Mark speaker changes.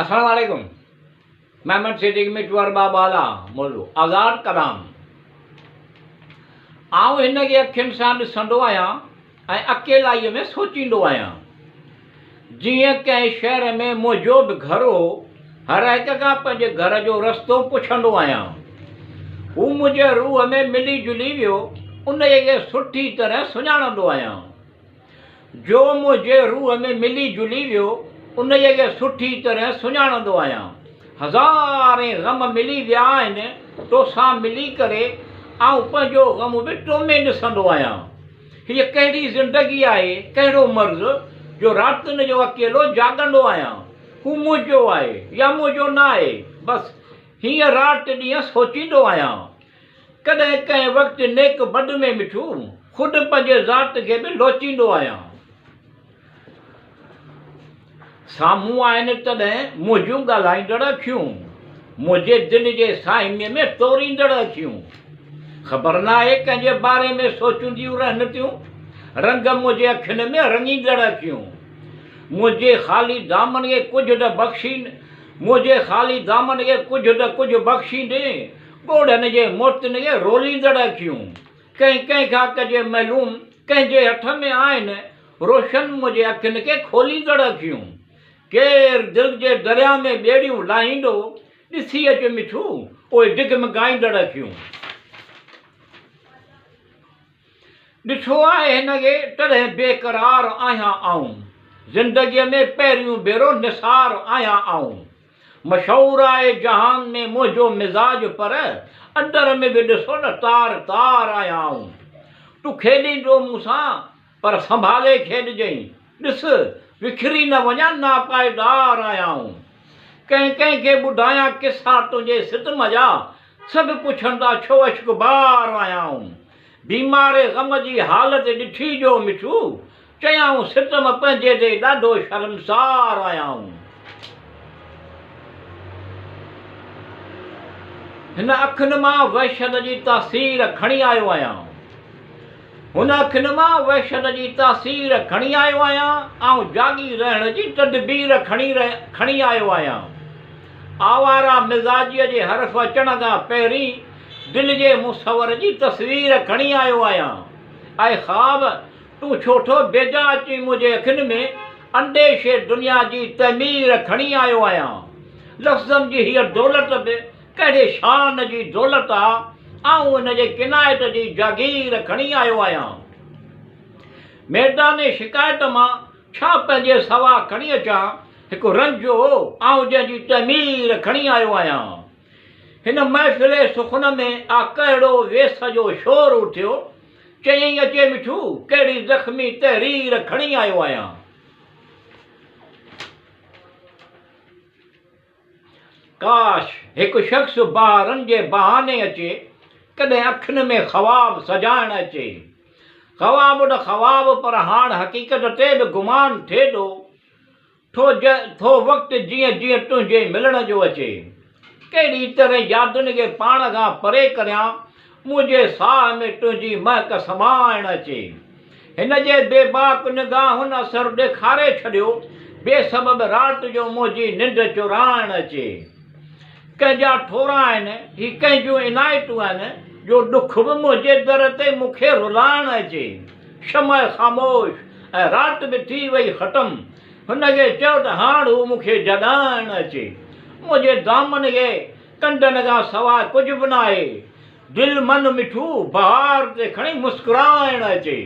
Speaker 1: السلام عليڪم محمد صديق مٺو ارباب بالا موضوع آزاد ڪلام آئون هن کي اکين سان ڏسندو آهيان ۽ اڪيلائيء ۾ سوچيندو آهيان جيئن ڪنهن شهر ۾ منهنجو به گهر هو هر هڪ کان پنهنجي گهر جو رستو پڇندو آهيان هو منهنجي روح ۾ ملي جلي ويو انهيء کي سٺي طرح سڃاڻندو آهيان جو منهنجي روح ۾ ملي جلي ويو، انهيء کي سٺي طرح سڃاڻندو آهيان. هزارين غم ملي ويا آهن، توسان ملي ڪري آئون پنهنجو غم به تو ۾ ڏسندو آهيان. هيء ڪهڙي زندگي آهي، ڪهڙو مرض، جو راتين جو اڪيلو جاڳندو آهيان. هو منهنجو آهي يا منهنجو نه آهي، بس هيئن رات ڏينهن سوچيندو آهيان. ڪڏهن ڪنهن وقت نيڪ بد ۾ مٺو خود پنهنجي ذات کي به لوچيندو آهيان. سامهون آهن تڏهن منهنجون ڳالهائيندڙ اکيون، منهنجي دل جي ساهميء ۾ توريندڙ اکيون. خبر ناهي ڪنهن جي باري ۾ سوچينديون رهن ٿيون، رنگ منهنجي اکين ۾ رڱيندڙ اکيون. منهنجي خالي دامن کي ڪجهه ته بخشين، منهنجي خالي دامن کي ڪجهه ته ڪجهه بخشيندين، ڳوڙهن جي موتين کي روليندڙ اکيون، ڪنهن ڪنهن کان ڪجي معلوم، ڪنهن جي هٿ ۾ آهن، روشن منهنجي اکين کي کوليندڙ اکيون. ڪير دل جي درياء ۾ ٻيڙيون لاهيندو، ڏسي اچ مٺو، اهي ڊگمگائيندڙ اکيون. ڏٺو آهي هن کي تڏهن بيقرار آهيان آئون. زندگيء ۾ پهريون ڀيرو نثار آهيان آئون. مشهور آهي جهان ۾ منهنجو مزاج پر اندر ۾ به ڏسو نه تار تار آهيان آئون. تون کيڏيندو مون سان پر سنڀالي کيڏجئين. ڏس وکري نه وڃان ناپائيدار آهيان آئون. ڪنهن ڪنهن کي ٻڌايان قصا تنهنجي ستم جا سڀ پڇندا ڇو اشڪبار آهيان آئون. بيمار غم جي حالت ڏٺي جو مٺو، چيائون ستم پنهنجي تي ڏاڍو شرمسار آهيان. هن اکين مان وحشت جي تاثير کڻي آيو آهيان. هن اکين مان وحشت جي تاثير کڻي آيو آهيان. آئون جاڳي رهڻ جي تدبير کڻي کڻي آيو آهيان. آواره مزاجيء جي حرف اچڻ کان پهرين دل جي مصور جي تصوير کڻي آيو آهيان. اي خواب! تون ڇو ٿو بيجا اچين منهنجي اکين ۾، انديشي دنيا جي تعمير کڻي آيو آهيان. لفظن جي هيء دولت به ڪهڙي شان جي دولت آ، آئون ان جي ڪنايت جي جاگير کڻي آيو آهيان. ميدان شڪايت مان ڇا پنهنجي سوا کڻي اچان، هڪ رنج هو، آئون جنهن جي تعمير کڻي آيو آهيان. هن محفل سخن ۾ آ ڪهڙو ويس جو شور اٿيو، چيائين اچي مٺو، ڪهڙي زخمي تحرير کڻي آيو آهيان. ڪاش! هڪ شخص بهارن جي بهاني اچي، ڪڏهن اکين ۾ خواب سجائڻ اچي. خواب ته خواب پر هاڻ حقيقت تي به گمان ٿئي ٿو. ٿو ٿو وقت جيئن جيئن تنهنجي ملڻ جو اچي. ڪهڙي طرح يادن کي پاڻ کان پري ڪريان، منهنجي ساهه ۾ تنهنجي مهڪ سمائڻ اچي. هن جي بيباڪ نگاهن اثر ڏيکاري ڇڏيو، بي سبب رات جو منهنجي ننڊ چورائڻ اچي. ڪنهن جا ٿورا آهن، هي ڪنهن جون عنايتون آهن، جو ڏک به منهنجي در تي مون کي رلائڻ اچي. شمع خاموش ۽ رات به ٿي وئي ختم. هن کي چيو ته هاڻ هو مون کي جڳائڻ اچي. منهنجي دامن کي ڪنڊن کان سواء ڪجهه به ناهي. دل من مٺو بهار تي کڻي مسڪرائڻ اچي.